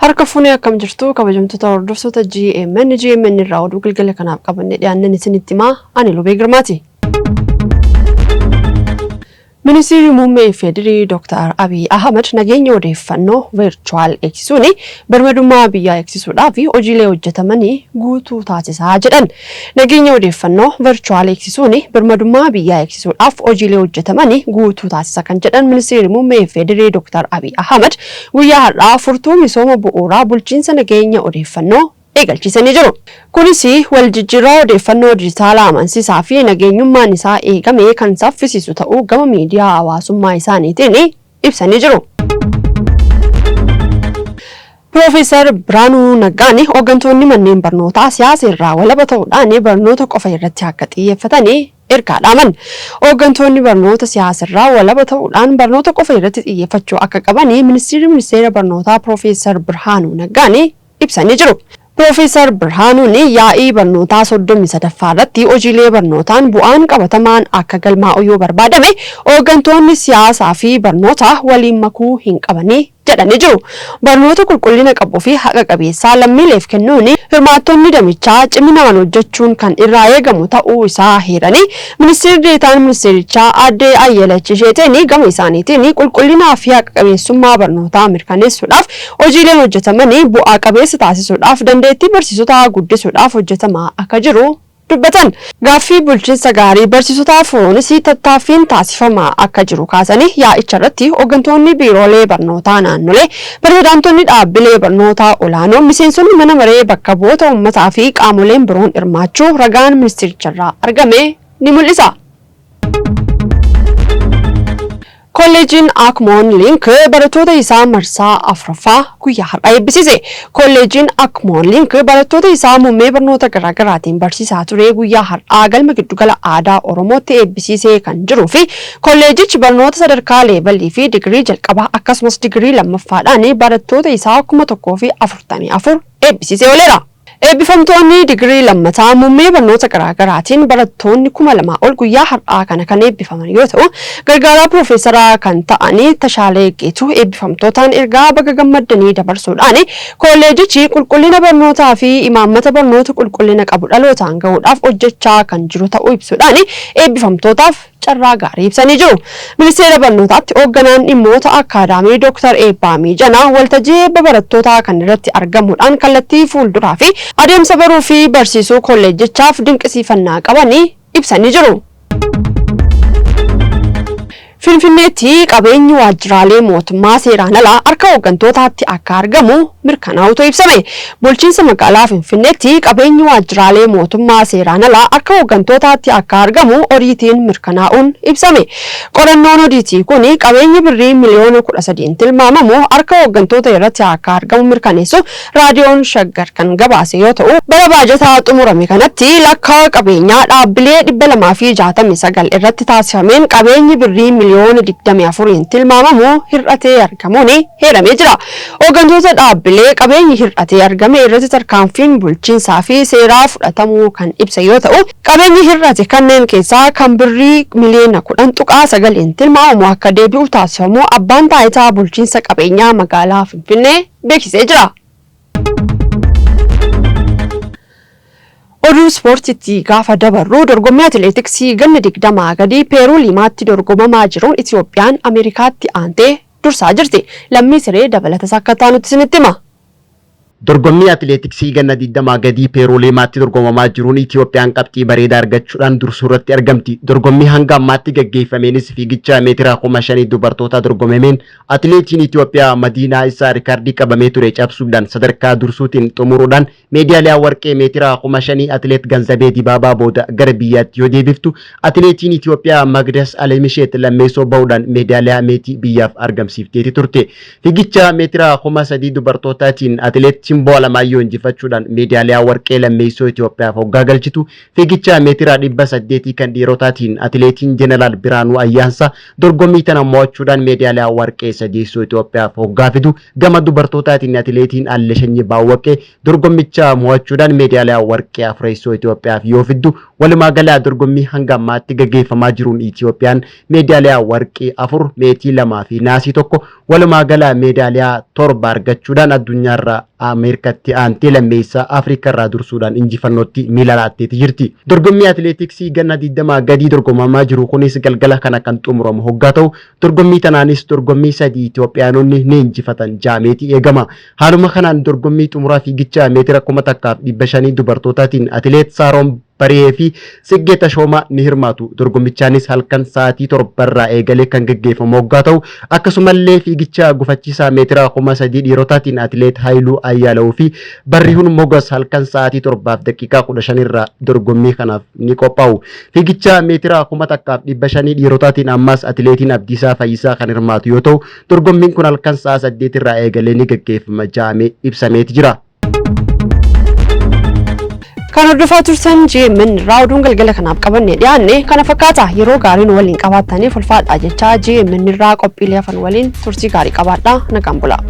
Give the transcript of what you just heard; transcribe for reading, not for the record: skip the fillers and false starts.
Harka fuunee akkam jirtu kabajamtoota hordoftoota GMN GMN irraa oduu galgala kanaaf qabannee dhiyaannan isinitti himaa ani Lubee Girmaati. Ministeerri Muummee FDRI Dr. Abiy Ahmad nageenya odeeffannoo virtual eegsisuun birmadummaa biyyaa eegsisuudhaaf hojiilee hojjetamanii guutuu taasisaa jedhan. Nageenya odeeffannoo virtual eegsisuun birmadummaa biyyaa eegsisuudhaaf hojiilee hojjetamanii guutuu taasisa kan jedhan Ministeerri Muummee FDRI Dr. Abiy Ahmad guyyaa har'aa furtuu misooma bu'uuraa bulchiinsa nageenya odeeffannoo eegalchiisanii jiru. Kunis wal jijjiirraa odeeffannoo dijitaalaa amansiisaa fi nageenyummaan isaa eegame kan saffisiisu ta'uu gama miidiyaa hawaasummaa isaaniitiin ibsanii jiru. Piroofeesar Birhaanuu Naggaan hooggantoonni manneen barnootaa siyaasa irraa walaba ta'uudhaan barnoota qofa irratti akka xiyyeeffatanii ergaa dhaaman. Hooggantoonni barnoota siyaasa irraa walaba ta'uudhaan barnoota qofa irratti xiyyeeffachuu akka qaban ministeerri ministeera barnootaa Piroofeesar Birhaanuu Naggaan ibsanii jiru. Piroofeesar Birhaanuun yaa'ii barnootaa 33ffaa irratti hojiilee barnootaan bu'aan qabatamaan akka galmaa'u yoo barbaadame hooggantoonni siyaasaa fi barnoota waliin makuu hin qabanii jedhanii jiru. Barnoota qulqullina qabuu fi haqa qabeessaa lammiileef kennuun hirmaattonni damichaa ciminaan hojjechuun kan irraa eegamu ta'uu isaa heeranii ministeerri deetaan ministeerichaa aadde Ayyalach Isheeteen gama isaaniitiin qulqullinaa fi haqa qabeessummaa barnootaa mirkaneessuudhaaf hojiileen hojjetamanii bu'aa qabeessa taasisuudhaaf dandeettii barsiisotaa guddisuudhaaf hojjetamaa akka jiru dubbatan. Gaaffii bulchiinsa gaarii barsiisotaa furuunis tattaaffiin taasifamaa akka jiru kaasanii yaa'icha irratti hooggantoonni biiroolee barnootaa naannolee, pirezidaantonni dhaabbilee barnootaa olaanoo, miseensonni mana maree bakka bu'oota uummataa fi qaamoleen biroon hirmaachuu ragaan ministeericharraa argame ni mul'isa. Kolleejiin Akmoon Link barattoota isaa marsaa afuraffaa guyyaa har'aa eebbisiise. Kolleejiin Akmoon Link barattoota isaa muummee barnoota garaagaraatiin barsiisaa ture guyyaa har'aa galma giddugala aadaa Oromootti eebbisiisee kan jiruu fi kolleejichi barnoota sadarkaa leevalii fi digirii jalqabaa akkasumas digirii lammaffaadhaan barattoota isaa 1044 eebbisiisee ooleera. Eebbifamtoonni digirii lammataa muummee barnoota garaagaraatiin barattoonni 2000 ol guyyaa har'aa kana kan eebbifaman yoo ta'u, gargaaraa piroofeesaraa kan ta'anii Tashaalee Geetuu eebbifamtootaan ergaa baga gammaddanii dabarsuudhaan kolleejichi qulqullina barnootaa fi imaammata barnoota qulqullina qabu dhalootaan gahuudhaaf hojjechaa kan jiru ta'uu ibsuudhaan eebbifamtootaaf carraa gaarii ibsanii jiru. Ministeera barnootaatti hoogganaan dhimmoota akkaadaamii Dr. Eebbaa Miijanaa waltajjii eebba barattootaa kan irratti argamuudhaan kallattii fuulduraa fi adeemsa baruu fi barsiisuu kolleejjichaaf dinqisiifannaa qabanii ibsanii jiru. Finfinneetti qabeenyi waajjiraalee mootummaa seeraan alaa harka hooggantootaatti akka argamu mirkanaa'utu ibsame. Bulchiinsa magaalaa Finfinneetti qabeenyi waajjiraalee mootummaa seeraan alaa harka hooggantootaatti akka argamu odiitiin mirkanaa'uun ibsame. Qorannoon odiitii kun qabeenyi birrii miliyoona 13 tilmaamamu harka hooggantoota irratti akka argamu mirkaneessu raadiyoon Shaggar kan gabaase yoo ta'u, bara baajataa xumurame kanatti lakkaa'aa qabeenyaa dhaabbilee 269 irratti taasifameen qabeenyi birrii miliyoona 24 tilmaamamu hir'atee argamuun heeramee jira. Hooggantoota dhaabbilee qabeenyi hir'atee argame irratti tarkaanfiin bulchiinsaa fi seeraa fudhatamuu kan ibsa yoo ta'u, qabeenyi hir'ate kanneen keessaa kan birrii miliyoona 10.9 tilmaamamu akka deebi'u taasifamuu abbaan taayitaa bulchiinsa qabeenyaa magaalaa Finfinnee beeksisee jira. Oduu ispoortiitti gaafa dabarru dorgommii atileetiksii ganna 20 gadi Peeruu Liimaatti dorgomamaa jiruun Itiyoophiyaan Ameerikaatti aantee dursaa jirti. Lammii Siree dabalatas akka taanutti isinitti hima. Dorgommii atileetiksii ganna 20 gadii Peeruu Liimaatti dorgomamaa jiruun Itiyoophiyaan qabxii bareedaa argachuudhaan dursuu irratti argamti. Dorgommii hanga ammaatti gaggeeffameenis fiigicha meetira 5000 dubartootaa dorgomameen Atileetiin Itoophiyaa Madiinaa Isaa rikaardii qabamee ture cabsuudhaan sadarkaa dursuutiin xumuruudhaan meedaaliyaa warqee meetira 5000 atileet Ganzabee Dibaabaa booda gara biyyaatti yoo deebiftu, atileetiin Itoophiyaa Magdas Alemisheet lammeessoo bahuudhaan meedaaliyaa meetii biyyaaf argamsiifteeti turte. Fiigicha meetira 3000 dubartootaatiin atileet Simboo Alamaayyoo injifachuudhaan meedaaliyaa warqee lammeessoo Itoophiyaaf hoggaa galchitu, fiigicha meetira 800 kan dhiirotaatiin atileetiin Jeneraal Biraanuu Ayyaansaa dorgommii tana mo'achuudhaan meedaaliyaa warqee sadeessoo Itoophiyaaf hoggaa fidu, gama dubartootaatiin atileetiin Alleshanyi Baawwaqee dorgommicha mo'achuudhaan meedaaliyaa warqee afreessoo Itoophiyaaf yoo fiddu, walumaa galaa dorgommii hanga ammaatti gaggeeffamaa jiruun Itoophiyaan meedaaliyaa warqee 4, meetii 2 fi naasii 1, walumaa galaa meedaaliyaa 7 argachuudhaan addunyaarraa Ameerikatti aantee lammeessaa, Afrikaarraa dursuudhaan injifannootti miila laatteeti jirti. Dorgommii atileetiksii ganna 20 gadii dorgomamaa jiru kunis galgala kana kan xumuramu hoggaa ta'u, dorgommii tanaanis dorgommii 3 Itoophiyaanonni ni injifatan jaameeti eegama. Haaluma kanaan dorgommii xumuraa fiigicha meetira 1500 dubartootaatiin atileet Saaroon Barihee fi Tsiggee Tashoomaa ni hirmaatu. Dorgommichaanis halkan sa'aatii 7 irraa eegalee kan gaggeeffamu hoggaa ta'u, akkasumallee fiigicha gufachiisaa meetira 3000 dhiirotaatiin atileet Haayiluu Ayyaalawuu fi Barrihuun Mogas halkan sa'aatii 7:15 irraa dorgommii kanaaf ni qophaa'u. Fiigicha meetira 1500 dhiirotaatiin ammas atileetiin Abdiisaa Fayyisaa kan hirmaatu yoo ta'u, dorgommiin kun halkan sa'a 8 irraa eegalee ni gaggeeffama ja'amee ibsameeti jira. Kan hordofaa turtan GMN irraa oduun galgala kanaaf qabanne dhiyaanne kana fakkaata. Yeroo gaarii nu waliin qabaattaniif ulfaadhaa jechaa, GMN irraa qophiilee hafan waliin turtii gaarii qabaadhaa, nagaan bulaa.